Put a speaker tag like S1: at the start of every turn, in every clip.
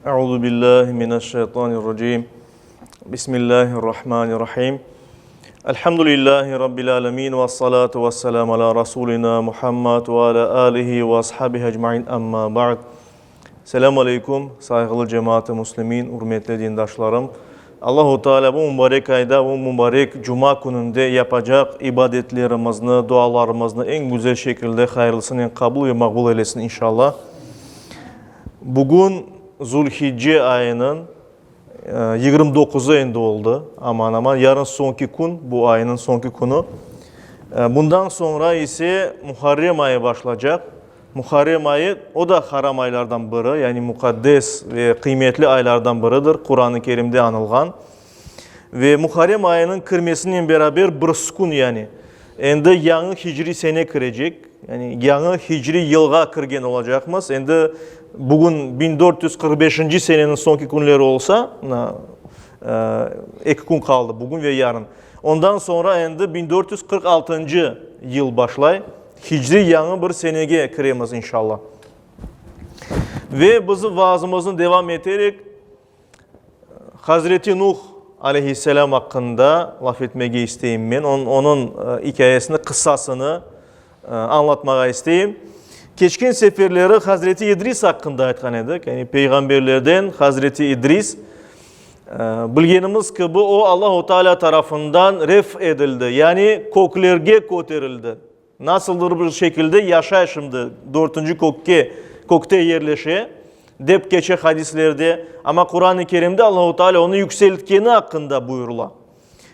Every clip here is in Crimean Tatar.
S1: Euzu billahi mineşşeytanirracim. Bismillahirrahmanirrahim. Elhamdülillahi rabbil alamin ve salatu vesselam ala rasulina Muhammed ve ala alihi ve ashabihi ecmain. Amma ba'd. Selam aleykum, sayğılı cemaat-ı muslimin, ürmetli dindaşlarım. Allahu Teala bu mübarek ayda, bu mübarek cuma kününde yapacaq ibadetlerimizni, dualarımıznı eñ güzel şekilde hayırlısınen qabul ve maqbul eylesin inşallah. Bugün Zulhicce ayınıñ 29-ı endi oldı, aman-aman, yarın soñki kün, bu aynıñ soñki künü. Bundan soñra ise Muharrem ayı başlacaq. Muharrem ayı, o da haram aylardan biri, yani muqaddes ve qıymetli aylardan biridir, Quran-ı Kerimde añılğan. Ve Muharrem ayınıñ kirmesinen beraber bir sukun, yani endi yañı hicriy sene kirecek, yani yañı hicriy yılğa kirgen olacaqmız. Endi bugün 1445-nci seneniñ soñki künleri olsa, mına, eki kün qaldı, bugün ve yarın. Ondan soñra endi 1446-ncı yıl başlay, hicriy yañı bir senege kiremiz, inşallah. Ve biz vaazımıznı devam eterek, Hazreti Nuh aleyhisselam aqqında laf etmege isteyim men, onıñ ikâyesini, qıssasını añlatmağa isteyim. Keçken seferleri Hazreti İdris aqqında aytqan edik, yani peyğamberlerden Hazreti İdris. Bilgenimiz kibi, o Allahu Teala tarafından ref edildi, yani köklerge köterildi. Nasıldır bir şekilde yaşay şimdi, dörtünci kökke, kökte yerleşe, dep keçe hadislerde, amma Quran-ı Kerimde Allahu Teala onı yükseltkeni aqqında buyurıla.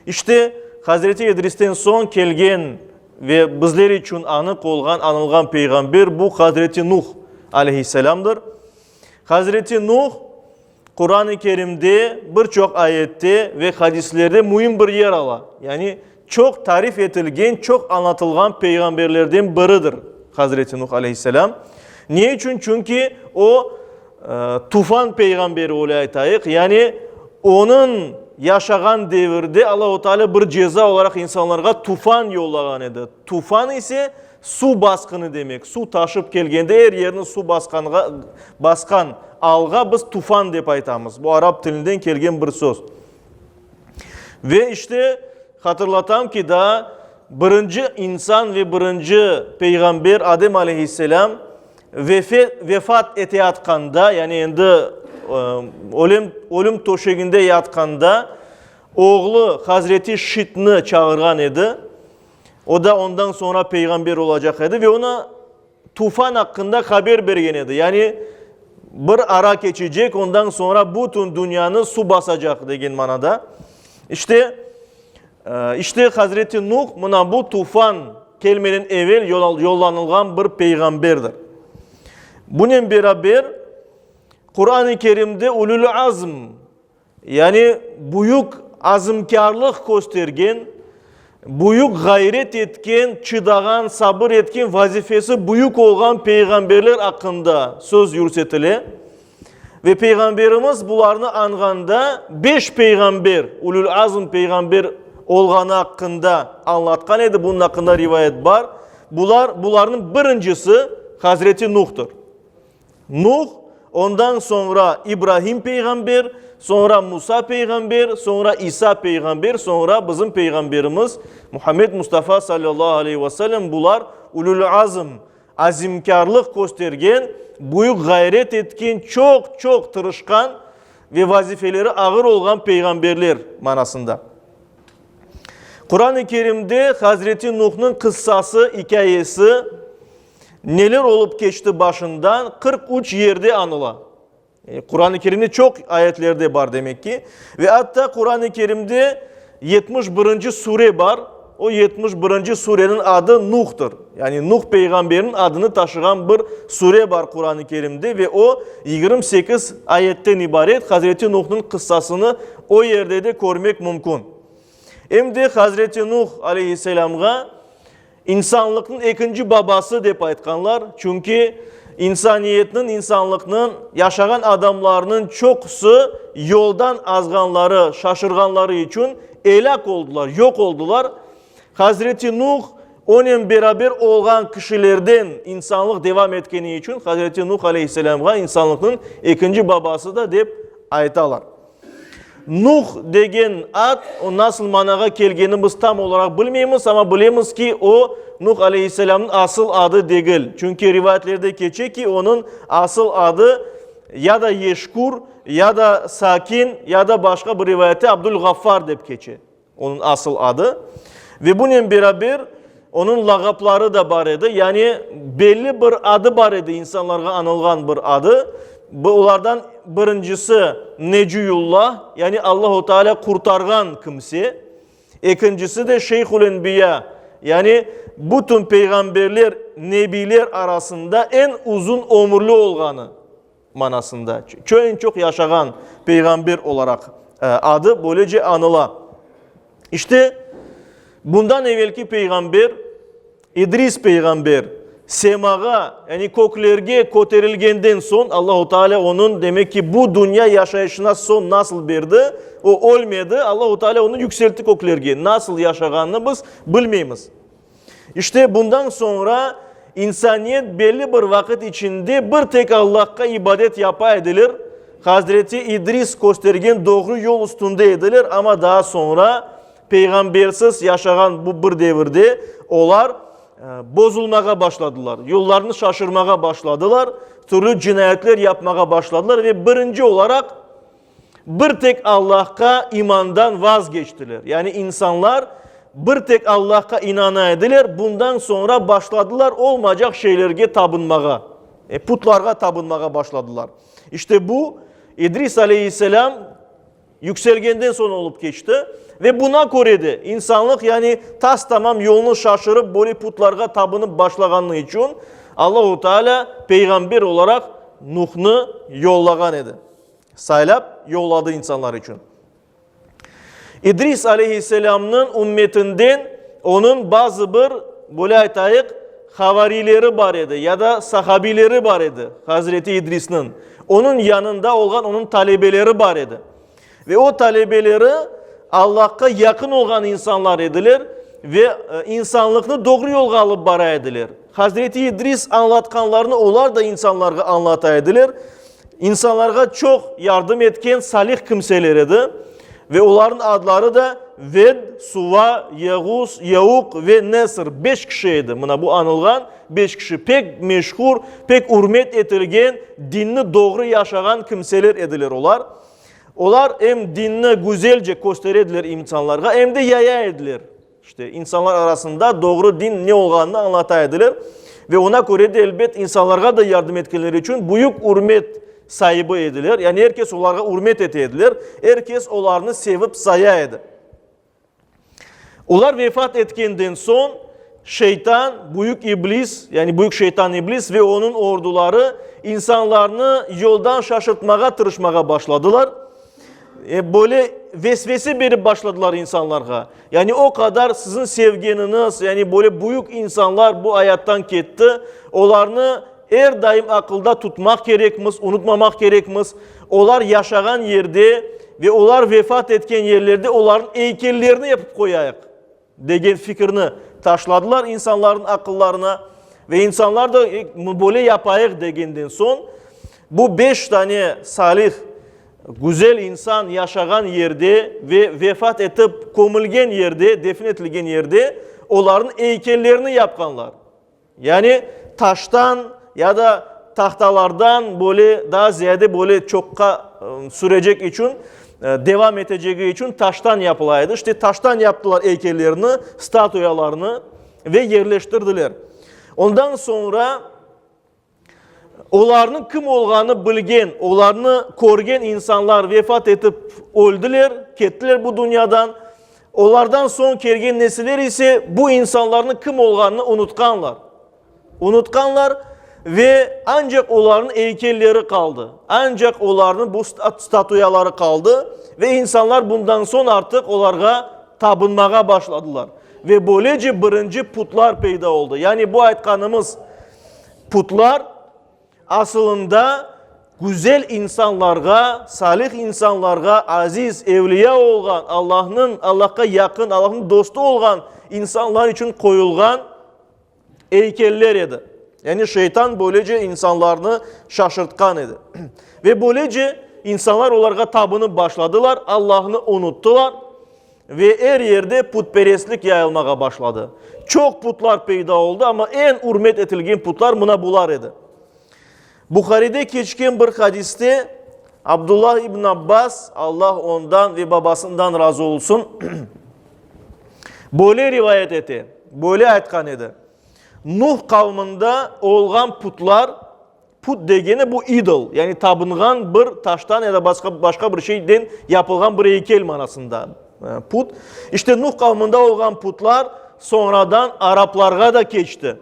S1: İşte, Hazreti İdristen soñ kelgen ve bizler içün anıq olğan, añılğan peyğamber bu Hazreti Nuh aleyhisselamdır. Hazreti Nuh Quran-ı Kerimde bir çoq ayette ve hadislerde müim bir yer ala. Yani çoq tarif etilgen, çoq añlatılğan peyğamberlerden biridir Hazreti Nuh aleyhisselam. Ne içün? Çünki o, tufan peyğamberi, öyle aytayıq, yani onıñ yaşağan devirde Allahu Teala bir ceza olaraq insanlarğa tufan yollağan edi. Tufan ise Suv basqını demek, suv taşıp kelgende er yerni suv basqanğa, basqan alğa biz tufan dep aytamız. Bu arap tilinden kelgen bir söz. Ve işte hatırlatam ki, daa birinci insan ve birinci peyğamber Adem aleyhisselam vefe, vefat eteyatqanda, yani endi ölüm, ölüm töşeginde yatqanda oğlu Hazreti Şitni çağırğan edi. O da ondan soñra peyğamber olacaq edi ve oña tufan aqqında haber bergen edi. Yani bir ara keçecek, ondan soñra bütün dünyanı suv basacaq degen manada. İşte, işte Hazreti Nuh mına bu tufan kelmeden evel yollanılğan bir peyğamberdir. Bunen beraber Quran-ı Kerimde Ulül-Azm, Yani büyük azimkârlıq köstergen, büyük ğayret etken, çıdağan, sabır etken, vazifesi büyük olğan peyğamberler aqqında söz yürsetile. Ve Peyğamberimiz bularnı añğanda beş peyğamber, ulül-azm peyğamber olğanı aqqında añlatqan edi, bunıñ aqqında rivayet bar. Bular, bularnıñ birincisi Hazreti Nuh'tır. Nuh, ondan soñra İbrahim peyğamber, soñra Musa peyğamber, soñra İsa peyğamber, soñra bizim peyğamberimiz Muhammed Mustafa sallallahu aleyhi ve sellem, bular ulül-azm, azimkârlıq köstergen, büyük ğayret etken, çoq-çoq tırışqan ve vazifeleri ağır olğan peyğamberler manasında. Quran-ı Kerimde Hazreti Nuhnıñ qıssası, ikâyesi, Neler olıp keçti başından 43 yerde añıla. Quran-ı Kerimde çoq ayetlerde bar demek ki. Ve atta Quran-ı Kerimde 71-nci sure bar. O 71-nci sureniñ adı Nuh'tır. Yani Nuh peyğamberiniñ adını taşığan bir sure bar Quran-ı Kerimde ve o 28 ayetten ibaret Hazreti Nuh'nıñ qıssasını o yerde de körmek mümkün. Em de Hazreti Nuh aleyhisselamğa İnsanlıqnıñ ekinci babası dep aytqanlar, çünki insaniyetniñ, insanlıqnıñ, yaşağan adamlarnıñ çoqusı yoldan azğanları, şaşırğanları içün elâk oldular, yoq oldular. Hazreti Nuh. Onen beraber olğan kişilerden insanlıq devam etkeni içün Hazreti Nuh aleyhisselâmğa insanlıqnıñ ekinci babası da dep aytalar. Nuh degen ad, o nasıl manağa kelgeni biz tam olaraq bilmeymiz, amma bilemiz ki, o Nuh aleyhisselâmnıñ asıl adı degil. Çünki rivayetlerde keçe ki, onıñ asıl adı ya da Yeşkur, ya da Sakin, ya da başqa bir rivayette Abdulğaffar dep keçe. Onıñ asıl adı. Ve bunen beraber onıñ lağapları da bar edi, yani belli bir adı bar edi, insanlarğa añılğan bir adı. Olardan birincisi Neciyullah, yani Allahu Teala qurtarğan kimse. Ekincisi de Şeyhul Enbiya, yani bütün peyğamberler, nebiyler arasında eñ uzun ömürli olğanı manasında, eñ çoq yaşağan peyğamber olaraq adı böylece añıla. İşte, bundan evelki peyğamber, İdris peyğamber, semağa, yani köklerge köterilgenden soñ, Allahu Teala onıñ, demek ki, bu dünya yaşayışına soñ nasıl berdi, o ölmedi, Allahu Teala onı yükseltti köklerge, nasıl yaşağanını biz bilmeymiz. İşte bundan soñra insaniyet belli bir vaqıt içinde bir tek Allahqa ibadet yapa ediler, Hazreti İdris köstergen doğru yol üstünde ediler, amma daa soñra peyğambersiz yaşağan bu bir devirde olar bozulmağa başladılar, yollarını şaşırmağa başladılar, türlü cinayetler yapmağa başladılar ve birinci olaraq Bir tek Allahqa imandan vazgeçtiler. Yani insanlar bir tek Allahqa inana ediler, bundan soñra başladılar olmaycaq şeylerge tabınmağa, putlarğa tabınmağa başladılar. İşte bu, İdris aleyhisselâm yükselgenden soñ olıp keçti. Ve buna köre de insanlıq, yani tas-tamam yolunı şaşırıp, böyle putlarğa tabınıp başlağanı içün Allahu Teala peyğamber olaraq Nuhnı yollağan edi. Saylap yolladı insanlar içün. İdris aleyhisselâmnıñ ümmetinden onıñ bazı bir, böyle aytayıq, havariyleri bar edi ya da sahabiyleri bar edi, Hazreti İdrisniñ. Onıñ yanında olğan onıñ talebeleri bar edi. Ve o talebeleri Allahqa yaqın olğan insanlar ediler ve insanlıqnı doğru yolğa alıp bara ediler. Hazreti İdris añlatqanlarını olar da insanlarğa añlata ediler. İnsanlarğa çoq yardım etken salih kimseler edi ve olarnıñ adları da Ved, Suva, Yeğus, Yeuq ve Nesr, beş kişi edi. Mına bu añılğan beş kişi pek meşhur, pek ürmet etilgen, dinni doğru yaşağan kimseler ediler olar. Olar em dinni güzelce köstere ediler insanlarğa, em de yaya ediler. İşte, insanlar arasında doğru din ne olğanını añlata ediler ve ona köre de, elbet, insanlarğa da yardım etkenleri içün büyük ürmet saibi ediler. Yani er kes olarğa ürmet ete ediler, er kes olarnı sevip saya edi. Olar vefat etkenden soñ, şeytan, büyük iblis, yani büyük şeytan iblis ve onıñ orduları insanlarnı yoldan şaşırtmağa tırışmağa başladılar. Böyle vesvese berip başladılar insanlarğa. Yani o qadar siziñ sevgeniñiz, yani böyle büyük insanlar bu ayattan ketti, olarnı er daim aqılda tutmaq kerekmiz, unutmamaq kerekmiz. Olar yaşağan yerde ve olar vefat etken yerlerde olarnıñ eykellerini yapıp qoyayıq, degen fikirni taşladılar insanlarnıñ aqıllarına. Ve insanlar da böyle yapayıq degenden soñ, bu beş tane salih, Güzel insan yaşağan yerde ve vefat etip kömülgen yerde, defin etilgen yerde olarnıñ eykellerini yapqanlar. Yani taştan ya da tahtalardan böyle daa ziyade böyle çoqqa sürecek içün, devam etecegi içün taştan yapıla edi. İşte taştan yaptılar eykellerini, statuyalarını ve yerleştirdiler. Ondan soñra Olarnıñ kim olğanı bilgen, olarnı körgen insanlar vefat etip öldiler, kettiler bu dünyadan. Olardan soñ kelgen nesiller ise bu insanlarnıñ kim olğanını unutqanlar. Unutqanlar ve ancaq olarnıñ eykelleri qaldı, ancaq olarnıñ bu statuyaları qaldı ve insanlar bundan soñ artıq olarğa tabınmağa başladılar. Ve böylece birinci putlar peyda oldı. Yani bu aytqanımız Putlar, asılında, güzel insanlarğa, salih insanlarğa, aziz, evliya olğan, Allahnıñ, Allahqa yaqın, Allahnıñ dostu olğan insanlar içün qoyulğan. Eykeller edi. Yani şeytan böylece insanlarnı şaşırtqan edi. Ve böylece insanlar olarğa tabınıp başladılar, Allahnı unuttılar ve er yerde putperestlik yayılmağa başladı. Çoq putlar peyda oldı, amma eñ ürmet etilgen putlar mına bular edi. Buharide keçken bir hadiste Abdullah ibn Abbas, Allah ondan ve babasından razı olsun, böyle rivayet ete, böyle aytqan edi, Nuh qavmında olğan putlar, put degeni bu idol, yani tabınğan bir taştan ya da başqa, başqa bir şeyden yapılğan bir eykel manasında put. İşte Nuh qavmında olğan putlar soñradan araplarğa da keçti.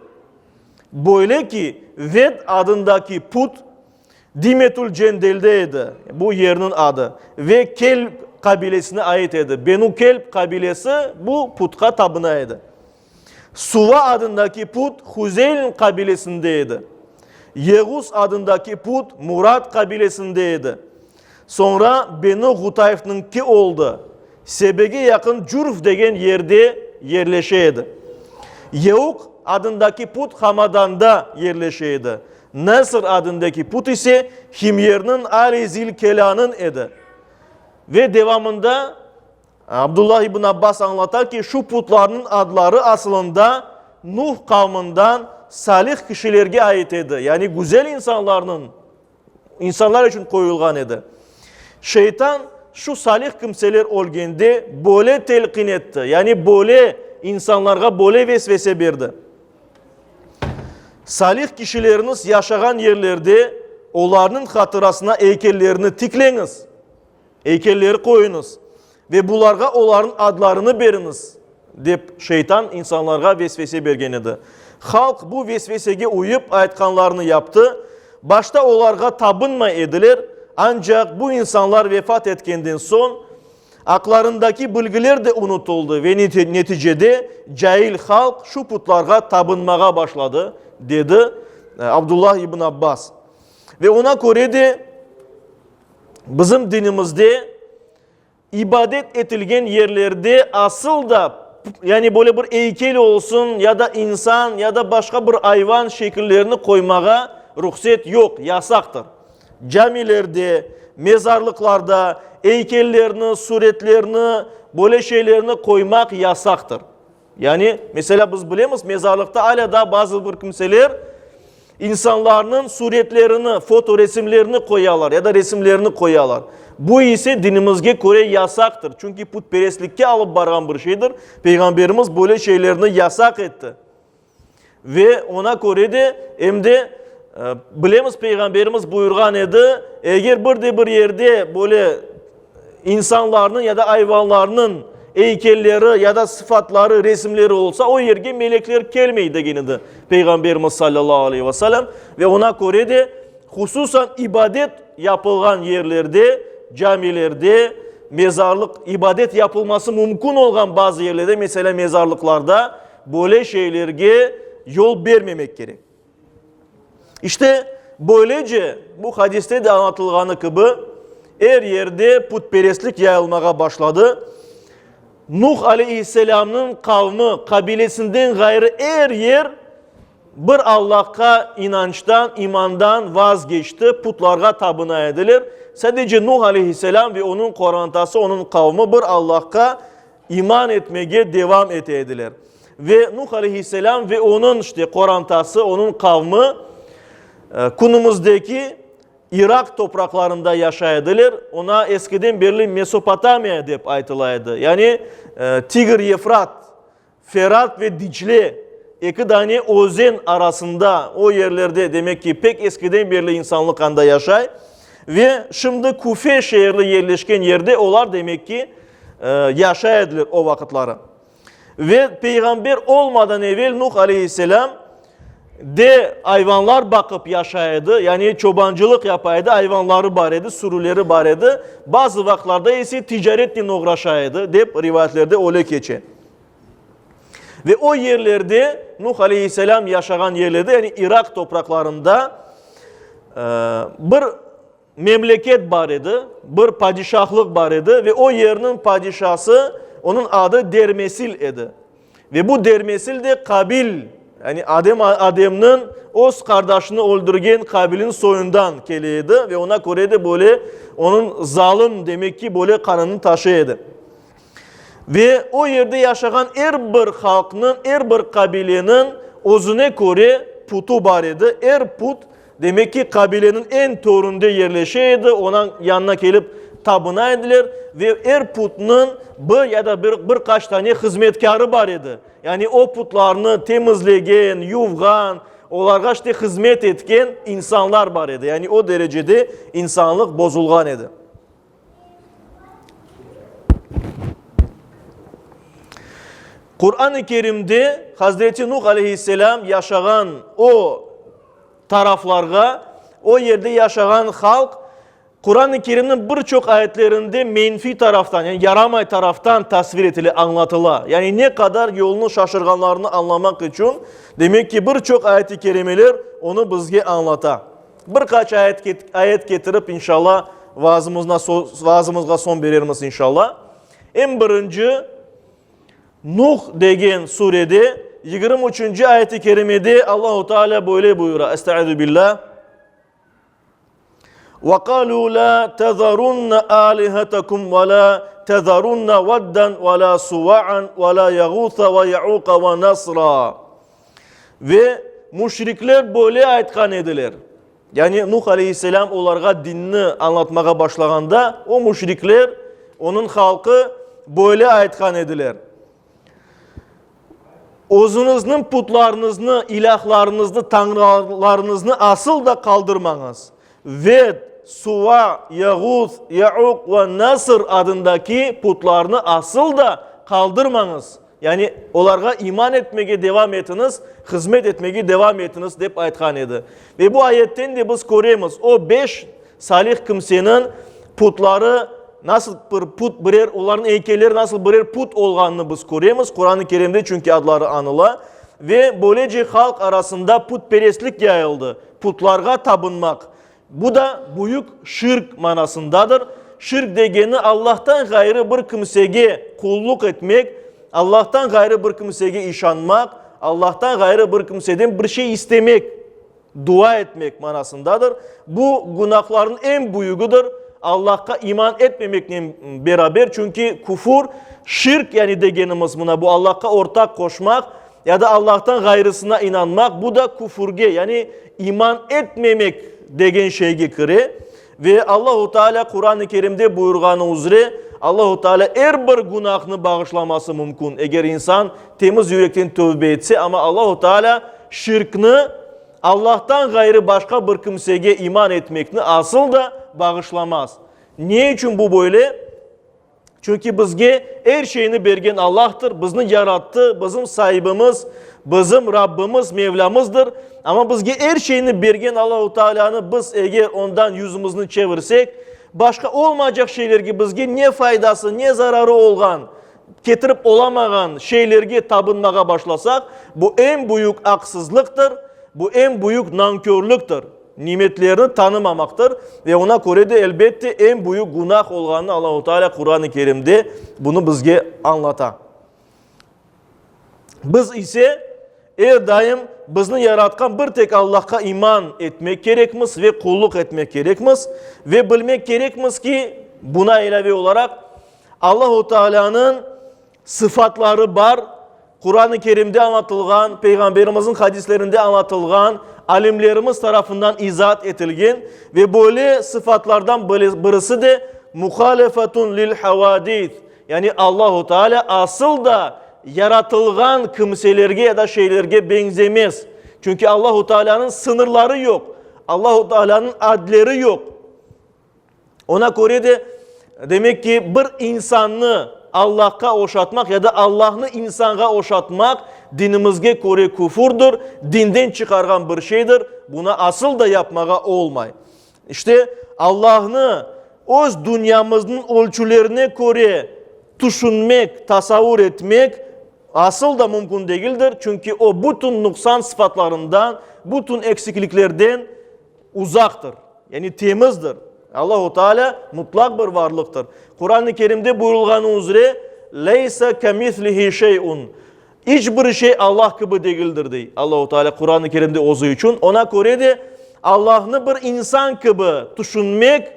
S1: Böyle ki, Ved adındaki put Dimetül-Cendelde edi, bu yerniñ adı, ve Kelb qabilesine ait edi. Benu Kelb qabilesi bu putqa tabına edi. Suva adındaki put Huzeyln qabilesinde edi. Yeğus adındaki put Murad qabilesinde edi. Soñra Benu Ğutayfnıñki oldı. Sebege yaqın Cürf degen yerde yerleşe edi. Yeuq adındaki put Hamadanda yerleşe edi. Nesr adındaki put ise Himyerniñ Ali Zil-Kelânıñ edi. Ve devamında Abdullah ibn Abbas añlata ki, şu putlarnıñ adları asılında Nuh qavmından salih kişilerge ait edi, yani güzel insanlarnıñ, insanlar içün qoyulğan edi. Şeytan şu salih kimseler ölgende böyle telqin etti, yani böyle insanlarğa böyle vesvese berdi. Salih kişileriniz yaşağan yerlerde olarnıñ hatırasına eykellerini tikleñiz. Eykelleri qoyuñız ve bularğa olarnıñ adlarını beriñiz, dep şeytan insanlarğa vesvese bergen edi. Halq bu vesvesege uyıp, aytqanlarını yaptı. Başta olarğa tabınmay ediler, ancaq bu insanlar vefat etkenden soñ, aqlarındaki bilgiler de unutıldı ve neticede cail halq şu putlarğa tabınmağa başladı, dedi Abdullah ibn Abbas. Ve oña köre de, Bizim dinimizde ibadet etilgen yerlerde asıl da, yani böyle bir eykel olsun ya da insan ya da başqa bir ayvan şekillerini qoymağa ruhset yoq, yasaqtır. Camilerde, mezarlıqlarda eykellerni, suretlerni, böyle şeylerni qoymaq yasaqtır. Yani, meselâ, biz bilemiz, mezarlıqta alâ daa bazı bir kimseler insanlarnıñ suretlerini, fotoresimlerini qoyalar ya da resimlerini qoyalar. Bu ise dinimizge köre yasaqtır, çünki putperestlikke alıp barğan bir şeydir. Peyğamberimiz böyle şeylerni yasaq etti. Ve oña köre de, em de, bilemiz, Peyğamberimiz buyurğan edi, eger bir de bir yerde böyle insanlarnıñ ya da ayvanlarnıñ eykelleri ya da sıfatları, resimleri olsa, o yerge melekler kelmey, degen edi Peyğamberimiz sallallahu aleyhi ve sellem. Ve oña köre de, hususan ibadet yapılğan yerlerde, camilerde, mezarlıq, ibadet yapılması mümkün olğan bazı yerlerde, meselâ, mezarlıqlarda, Böyle şeylerge yol bermemek kerek. İşte, böylece, bu hadiste de añlatılğanı kibi, er yerde putperestlik yayılmağa başladı. Nuh aleyhisselâmnıñ qavmı, qabilesinden ğayrı er yer bir Allahqa inançtan, imandan vazgeçti, putlarğa tabına ediler. Sadece Nuh aleyhisselâm ve onıñ qorantası, onıñ qavmı bir Allahqa İman etmege devam ete ediler. Ve Nuh aleyhisselam ve onıñ, işte, qorantası, onıñ qavmı künümizdeki İraq topraqlarında yaşay ediler. Oña eskiden berli Mesopotamiya dep aytıla edi. Yani Tigr-Yefrat, Ferat ve Dicle eki dane özen arasında, o yerlerde, demek ki, pek eskiden berli insanlıq anda yaşay. Ve şimdi Küfe şeeri yerleşken yerde olar, demek ki, yaşay ediler o vaqıtları. Ve peyğamber olmadan evel Nuh aleyhisselam de ayvanlar baqıp yaşay edi, yani çobancılıq yapa edi, ayvanları bar edi, sürüleri bar edi. Bazı vaqıtlarda ise ticaretnen oğraşa edi, dep rivayetlerde öyle keçe. Ve o yerlerde, Nuh aleyhisselam yaşağan yerlerde, yani İraq topraqlarında bir memleket bar edi, bir padişahlıq bar edi ve o yerniñ padişası, onıñ adı Dermesil edi. Ve bu Dermesil de Qabil. Yani Adem, Ademniñ öz qardaşını öldürgen Qabilin soyundan kele edi ve oña köre de böyle onıñ zalım, demek ki, böyle qanını taşıy edi. Ve o yerde yaşağan er bir halqnıñ, er bir qabileniñ özüne köre putu bar edi. Er put, demek ki, qabileniñ eñ töründe yerleşe edi, onıñ yanına kelip tabına ediler ve er putnıñ bir ya da bir, bir qaç tane hızmetkârı bar edi. Yani o putlarnı temizlegen, yuvğan, olarğa işte hızmet etken insanlar bar edi. Yani o derecede insanlıq bozulğan edi. Quran-ı Kerimde Hazreti Nuh aleyhisselam yaşağan o taraflarğa, o yerde yaşağan halq Quran-ı Kerimniñ bir çoq ayetlerinde menfiy taraftan, yani yaramay taraftan tasvir etile, añlatıla. Yani ne qadar yolnı şaşırğanlarını añlamaq içün, demek ki, bir çoq ayet-i kerimeler onı bizge añlata. Bir qaç ayet, ayet ketirip, inşallah, vaazımızna, vaazımızğa soñ berermiz, inşallah. Eñ birinci, Nuh degen surede, 23-nci ayet-i kerimede Allahu Teala böyle buyura, Estaizu billah. Ve qalu la tezarunna alihetekum ve la tezarunna vedden ve la suva'an ve la yağutha ve ya'uqa ve nasra. Ve müşrikler böyle aytqan ediler. Yani Nuh aleyhisselam olarğa dinni añlatmağa başlağanda, o müşrikler, onıñ halqı böyle aytqan ediler. Özüñizniñ putlarıñıznı, ilâhlarıñıznı, tañrılarıñıznı asıl da qaldırmañız. Ved, Suva, Yağuth, Ya'uq ve Nasr adındaki putlarnı asıl da qaldırmañız. Yani olarğa iman etmege devam etiñiz, hızmet etmege devam etiñiz, dep aytqan edi. Ve bu ayetten de biz köremiz, o beş Salih kimseniñ putları nasıl bir put birer, olarnıñ eykelleri nasıl birer put olğanını biz köremiz, Quran-ı Kerimde çünki adları añıla. Ve böylece halq arasında putperestlik yayıldı, putlarğa tabınmaq. Bu da büyük şirk manasındadır. Şirk degeni Allahtan ğayrı bir kimsege qulluq etmek, Allahtan ğayrı bir kimsege işanmaq, Allahtan ğayrı bir kimseden bir şey istemek. Dua etmek manasındadır. Bu, günahlarnıñ eñ büyügidir, Allahqa iman etmemeknen beraber, çünki küfür, şirk yani degenimiz mına bu Allahqa ortaq qoşmaq ya da Allahtan ğayrısına inanmaq, bu da küfürge, yani iman etmemek degen şeyge kire. Ve Allahu Teala Quran-ı Kerimde buyurğanı üzre, Allahu Teala er bir günahnı bağışlaması mümkün, eger insan temiz yürekten tövbe etse, amma Allahu Teala şirkni, Allahtan ğayrı başqa bir kimsege iman etmekni asıl da bağışlamaz. Ne içün bu böyle? Çünki bizge er şeyni bergen Allahtır, bizni yarattı, bizim saibimiz, bizim Rabbimiz, Mevlamızdır. Amma bizge er şeyni bergen Allahu Tealânı biz eger ondan yüzümizni çevirsek, başqa olmaycaq şeylerge bizge ne faydası, ne zararı olğan, ketirip olamağan şeylerge tabınmağa başlasaq, bu eñ büyük aqsızlıqtır, bu eñ büyük nankörlüktir. Nimetlerni tanımamaqtır ve oña köre de, elbette, eñ büyük günah olğanını Allahu Teala Quran-ı Kerimde bunı bizge añlata. Biz ise er daim bizni yaratqan bir tek Allahqa iman etmek kerekmiz ve qulluq etmek kerekmiz ve bilmek kerekmiz ki, buna ilâve olaraq, Allahu Teala'nıñ Sıfatları bar, Quran-ı Kerimde añlatılğan, Peyğamberimizniñ hadislerinde añlatılğan, alimlerimiz tarafından izaat etilgen ve böyle sıfatlardan birisi de muhalefetun lil havadis, yani Allahu Teala asıl da yaratılğan kimselerge ya da şeylerge beñzemez. Çünki Allahu Teala'nıñ sıñırları yoq, Allahu Teala'nıñ adleri yoq. Ona köre de, demek ki, bir insannı Allahqa oşatmaq ya da Allahnı insanğa oşatmaq dinimizge köre küfürdir, dinden çıqarğan bir şeydir, bunı asıl da yapmağa olmay. İşte, Allahnı öz dünyamıznıñ ölçülerine köre tüşünmek, tasavur etmek asıl da mümkün degildir, çünki o bütün nuqsan sıfatlarından, bütün eksikliklerden uzaqtır, yani temizdir. Allahu Teala mutlaq bir varlıqtır. Quran-ı Kerimde buyurılğanı üzre, Leysa kemislihi şey'un. İç bir şey Allah kibi degildir, dey Allahu Teala Quran-ı Kerimde özü içün. Ona köre de Allahnı bir insan kibi tüşünmek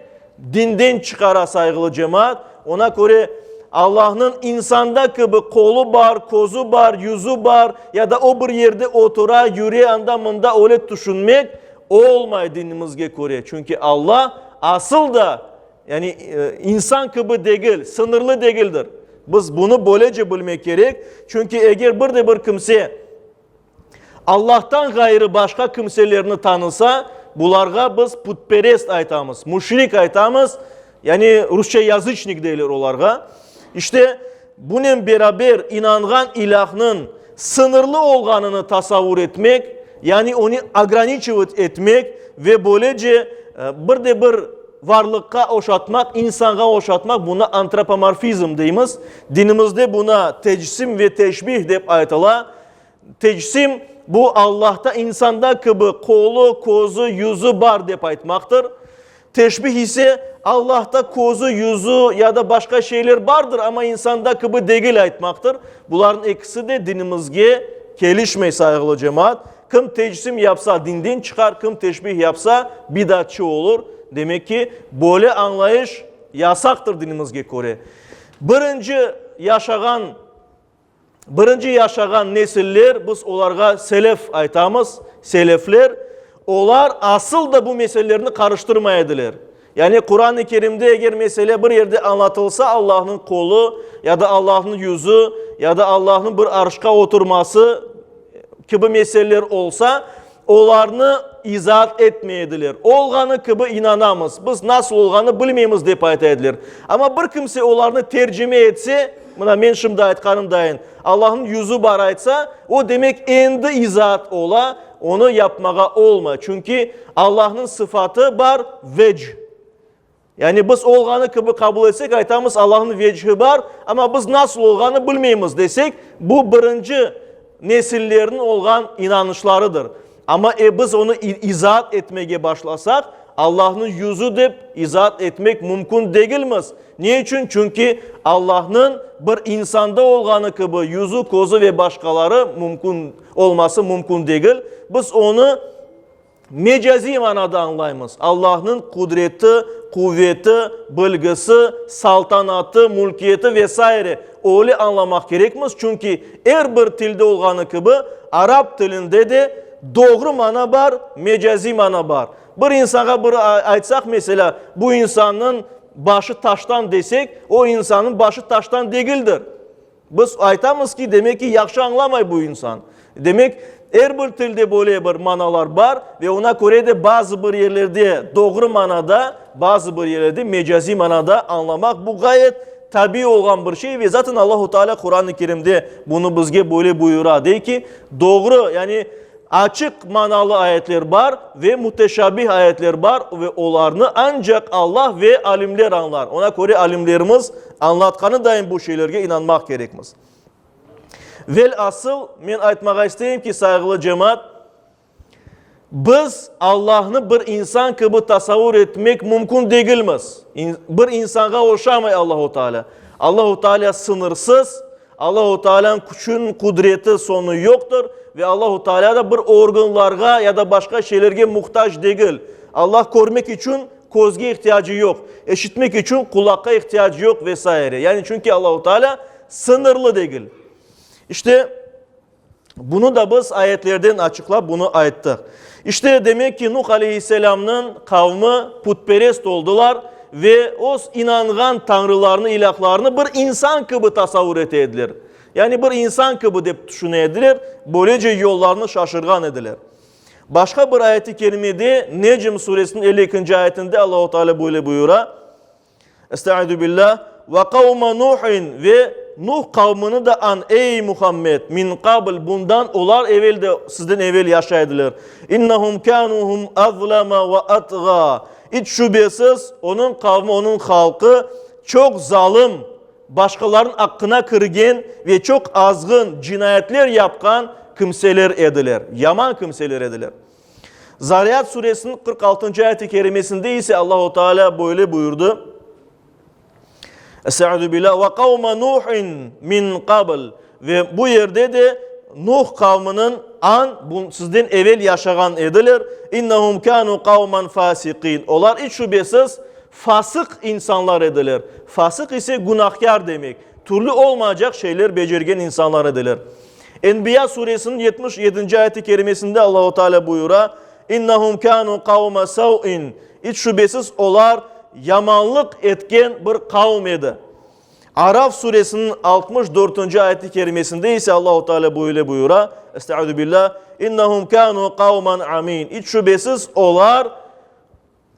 S1: dinden çıqara, sayğılı cemaat. Ona köre Allahnıñ insanda kibi qolu bar, közü bar, yüzü bar ya da o bir yerde otura, yüre anda-mında öyle tüşünmek olmay dinimizge köre. Çünki Allah asıl da Yani, insan kibi degil, sıñırlı degildir. Biz bunı böylece bilmek kerek, çünki eger bir de bir kimse Allahtan ğayrı başqa kimselerni tanısa, bularğa biz putperest aytamız, müşrik aytamız, yani rusça yazıçnik deyler olarğa. İşte, bunen beraber inanğan ilâhnıñ sıñırlı olğanını tasavvur etmek, yani onı ograniçivat etmek ve böylece bir de bir varlıqqa oşatmaq, insanğa oşatmaq, buna antropomorfizm deymiz. Dinimizde buna tecsim ve teşbih dep aytıla. Tecsim, bu Allahta insanda kibi qolu, közü, yüzü bar dep aytmaqtır. Teşbih ise, Allahta közü, yüzü ya da başqa şeyler bardır, amma insanda kibi degil aytmaqtır. Bularnıñ ekisi de dinimizge kelişmey, sayğılı cemaat. Kim tecsim yapsa, dinden çıqar, kim teşbih yapsa, bidatçı olur. Demek ki, böyle añlayış yasaqtır dinimizge köre. Birinci yaşağan Birinci yaşağan nesiller, biz olarğa selef aytamız, selefler, olar asıl da bu meselelerni qarıştırmay ediler. Yani Quran-ı Kerimde eger mesele bir yerde añlatılsa, Allahnıñ qolu ya da Allahnıñ yüzü ya da Allahnıñ bir arşqa oturması kibi meseleler olsa, Olarnı izaat etmey ediler. Olğanı kibi inanamız, biz nasıl olğanı bilmeymiz, dep ayta ediler. Amma bir kimse olarnı tercime etse, mına men şimdi aytqanım dayın, Allahnıñ yüzü bar aytsa, o demek endi izaat ola, onı yapmağa olmay. Çünki Allahnıñ sıfatı bar, vec. Yani biz olğanı kibi qabul etsek, aytamız, Allahnıñ vecihi bar, amma biz nasıl olğanı bilmeymiz desek, bu birinci nesillerniñ olğan inanışlarıdır. Amma e biz onı izaat etmege başlasaq, Allahnıñ yüzü dep izaat etmek mümkün degilmiz. Ne içün? Çünki Allahnıñ bir insanda olğanı kibi yüzü, közü ve başqaları mümkün olması mümkün degil. Biz onı Mecaziy manada añlaymız, Allahnıñ qudreti, quveti, bilgisi, saltanatı, mülkiyeti ve saire öyle añlamaq kerekmiz, çünki er bir tilde olğanı kibi, arap tilinde de doğru mana bar, mecaziy mana bar. Bir insanğa bir aytsaq, meselâ, bu insannıñ başı taştan desek, o insannıñ başı taştan degildir. Biz aytamız ki, demek ki, yahşı añlamay bu insan. Demek, er bir tilde böyle bir manalar bar ve ona köre de bazı bir yerlerde doğru manada, bazı bir yerlerde mecaziy manada añlamaq, bu ğayet tabiiy olğan bir şey ve zaten Allahu Teala Quran-ı Kerimde bunı bizge böyle buyura, dey ki, doğru, yani Açıq manalı ayetler bar ve müteşabih ayetler bar ve olarnı ancaq Allah ve alimler añlar. Ona köre alimlerimiz añlatqanı daim bu şeylerge inanmaq kerekmiz. Vel-asıl, men aytmağa isteyim ki, sayğılı cemaat, biz Allahnı bir insan kibi tasavvur etmek mümkün degilmiz. Bir insanğa oşamay Allahu Teala. Allahu Teala sıñırsız, Allahu Taalânıñ küçüniñ, qudreti soñu yoqtır ve Allahu Taalâ da bir organlarğa ya da başqa şeylerge muhtac degil. Allah körmek içün közge ihtiyacı yoq, eşitmek içün qulaqqa ihtiyacı yoq ve saire. Yani çünki Allahu Taalâ sıñırlı degil. İşte, Bunı da biz ayetlerden açıqlap bunı ayttıq. İşte, demek ki, Nuh aleyhisselâmnıñ qavmi putperest oldılar ve öz inanğan tañrılarını, ilâhlarını bir insan kibi tasavvur ete ediler. Yani bir insan kibi dep tüşüne ediler, böylece yollarını şaşırğan ediler. Başqa bir ayet-i kerimede, Necm suresiniñ 52-nci ayetinde Allahu Teala böyle buyura, Estaizu billah, Ve qavma Nuhin, ve Nuh qavmını da añ, ey Muhammed, min qabl, bundan olar evel de, sizden evel yaşaydılar. İnnehum kânû hum azlama ve atğa, iç şübesiz, onıñ qavmi, onıñ halqı çoq zalım, başqalarnıñ aqqına kirgen ve çoq azğın cinayetler yapqan kimseler ediler, yaman kimseler ediler. Zariyat suresiniñ 46-ncı ayet-i kerimesinde ise Allahu Teala böyle buyurdı, Estaizu billah, Ve qavma Nuhin min qabl. Ve bu yerde de Nuh qavmınıñ an sizden evel yaşağan ediler, İnnehum kânû qavman fâsikîn, olar iç şübesiz fasıq insanlar ediler. Fasıq ise günahkâr demek, türlü olmaycaq şeyler becergen insanlar ediler. Enbiya suresiniñ 77-nci ayet-i kerimesinde Allahu Teala buyura, İnnehum kânû qavme sev'in, iç şübesiz olar yamanlıq etken bir qavm edi. Araf suresiniñ 64-nci ayet-i kerimesinde ise Allahu Teala böyle buyura, Estaizu billah, İnnehum kânû qavman amîn. İç şübesiz olar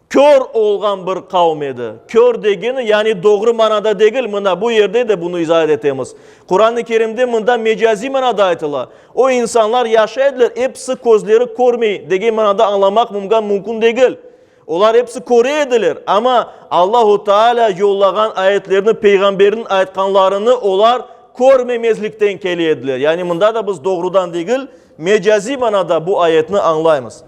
S1: kör olğan bir qavm edi. Kör degeni, yani doğru manada degil, mına bu yerde de bunı izaat etemiz. Quran-ı Kerimde mında mecaziy manada aytıla. O insanlar yaşay ediler, episi közleri körmey degen manada añlamaq mümkün degil. Olar episi köre ediler, amma Allahu Teala yollağan ayetlerni, peyğamberniñ aytqanlarını olar körmemezlikten kele ediler. Yani mında da biz doğrudan degil, mecaziy manada bu ayetni añlaymız.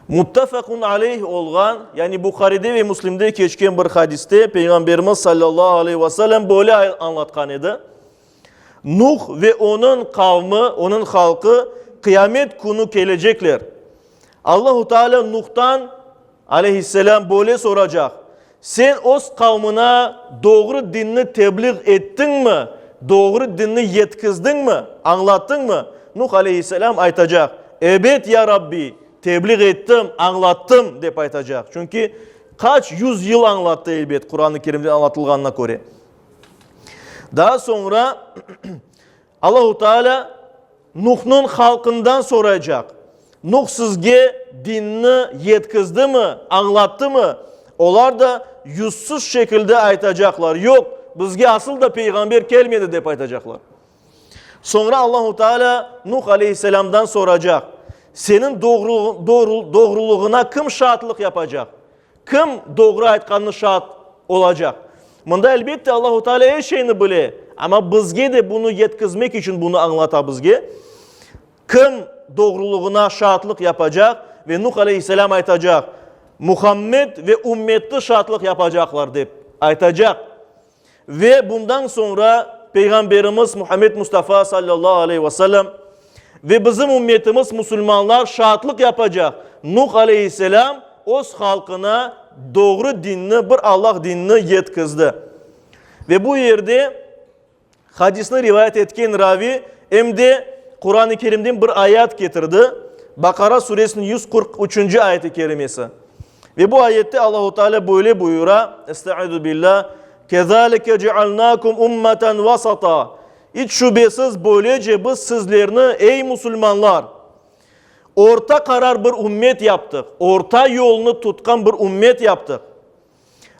S1: Muttefaqun aleyh olğan, yani Buharide ve Müslimde keçken bir hadiste Peyğamberimiz sallallahu aleyhi ve sellem böyle añlatqan edi, Nuh ve onıñ qavmi, onıñ halqı qıyamet künü kelecekler. Allahu Teala Nuhtan, aleyhisselam, böyle soracaq, Sen öz qavmına doğru dinni tebliğ ettiñmi, doğru dinni yetkizdiñmi, añlattıñmı? Nuh, aleyhisselam, aytacaq, Ebet, ya Rabbi, tebliğ ettim, añlattım, dep aytacaq. Çünki qaç yuz yıl añlattı, elbet, Quran-ı Kerimde añlatılğanına köre. Daa soñra Allahu Teala Nuhnıñ halqından soraycaq, Nuh sizge dinni yetkizdimi, añlattımı? Olar da yüzsüz şekilde aytacaqlar, Yoq, bizge asıl da peyğamber kelmedi, dep aytacaqlar. Soñra Allahu Teala Nuh aleyhisselamdan soracaq, Seniñ doğrulığına kim şaatlıq yapacaq? Kim doğru aytqanını şaat olacaq? Mında, elbette, Allahu Teala er şeyni bile, amma bizge de bunı yetkizmek içün bunı añlata bizge. Kim doğrulığına şaatlıq yapacaq? Ve Nuh aleyhisselam aytacaq, Muhammed ve ümmeti şaatlıq yapacaqlar, dep aytacaq. Ve bundan soñra Peyğamberimiz Muhammed Mustafa sallallahu aleyhi ve sellem ve bizim ümmetimiz musulmanlar şaatlıq yapacaq, Nuh aleyhisselam öz halqına doğru dinni, bir Allah dinini yetkizdi. Ve bu yerde hadisni rivayet etken ravi em de Quran-ı Kerimden bir ayat ketirdi, Baqara suresiniñ 143-nci ayeti kerimesi. Ve bu ayette Allahu Teala böyle buyura, Estaizu billah, Kezalike cealnakum ummeten vasata. İç şübesiz böylece biz sizlerni, ey musulmanlar, orta qarar bir ümmet yaptıq, orta yolnı tutqan bir ümmet yaptıq.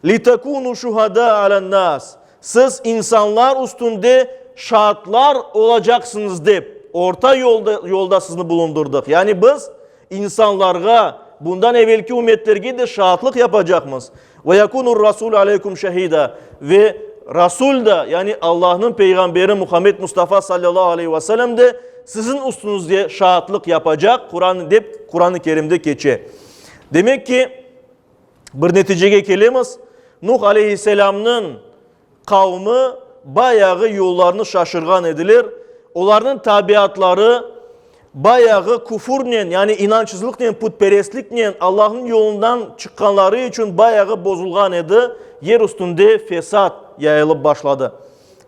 S1: Litekunu şuhada alen-nas. Siz insanlar üstünde şaatlar olacaqsıñız dep, orta yolda, yolda sizni bulundırdıq. Yani biz insanlarğa, bundan evelki ümmetlerge de şaatlıq yapacaqmız. Ve yekunur rasul aleykum şehida. Ve Rasul da, yani Allahnıñ peyğamberi Muhammed Mustafa sallallahu aleyhi ve sellem de siziñ üstüñizge şaatlıq yapacaq, Quran dep Quran-ı Kerimde keçe. Demek ki, Bir neticege kelemiz, Nuh aleyhisselamnıñ qavmi bayağı yollarını şaşırğan ediler, olarnıñ tabiatları bayağı küfürnen, yani inançsızlıqnen, putperestliknen, Allahnıñ yolundan çıqqanları içün bayağı bozulğan edi, yer üstünde fesat yayılıp başladı.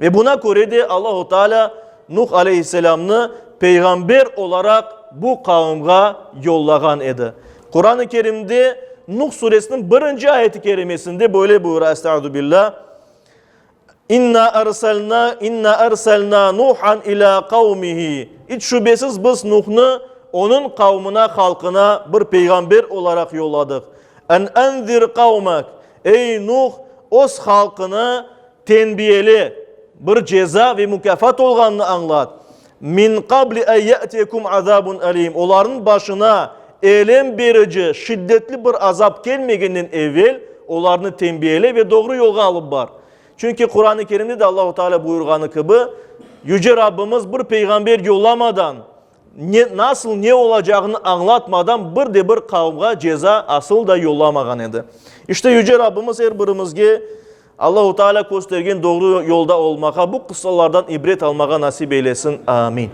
S1: Ve buna köre de Allahu Teala Nuh aleyhisselamnı peyğamber olaraq bu qavımğa yollağan edi. Quran-ı Kerimde Nuh suresiniñ birinci ayeti kerimesinde böyle buyura, Estaizu billah, İnna erselna, inna erselna Nuhan ila qavmihi. İç şübesiz biz Nuhnı onıñ qavmına, halqına bir peyğamber olaraq yolladıq. En enzir qavmek. Ey Nuh, öz halqını Tenbiyele, bir ceza ve mukâfat olğanını añlat. Min qabli en ye'tiyekum azabun alim, olarnıñ başına elem berici, şiddetli bir azap kelmegenden evel olarnı tenbiyele ve doğru yolğa alıp bar. Çünki Quran-ı Kerimde de Allahu Teala buyurğanı kibi, Yüce Rabbimiz bir peyğamber yollamadan, ne, nasıl ne olacağını añlatmadan bir de bir qavmğa ceza asıl da yollamağan edi. İşte Yüce Rabbimiz er birimizge. Allahu Teala köstergen doğru yolda olmağa, bu qıssalardan ibret almağa nasip eylesin. Amin.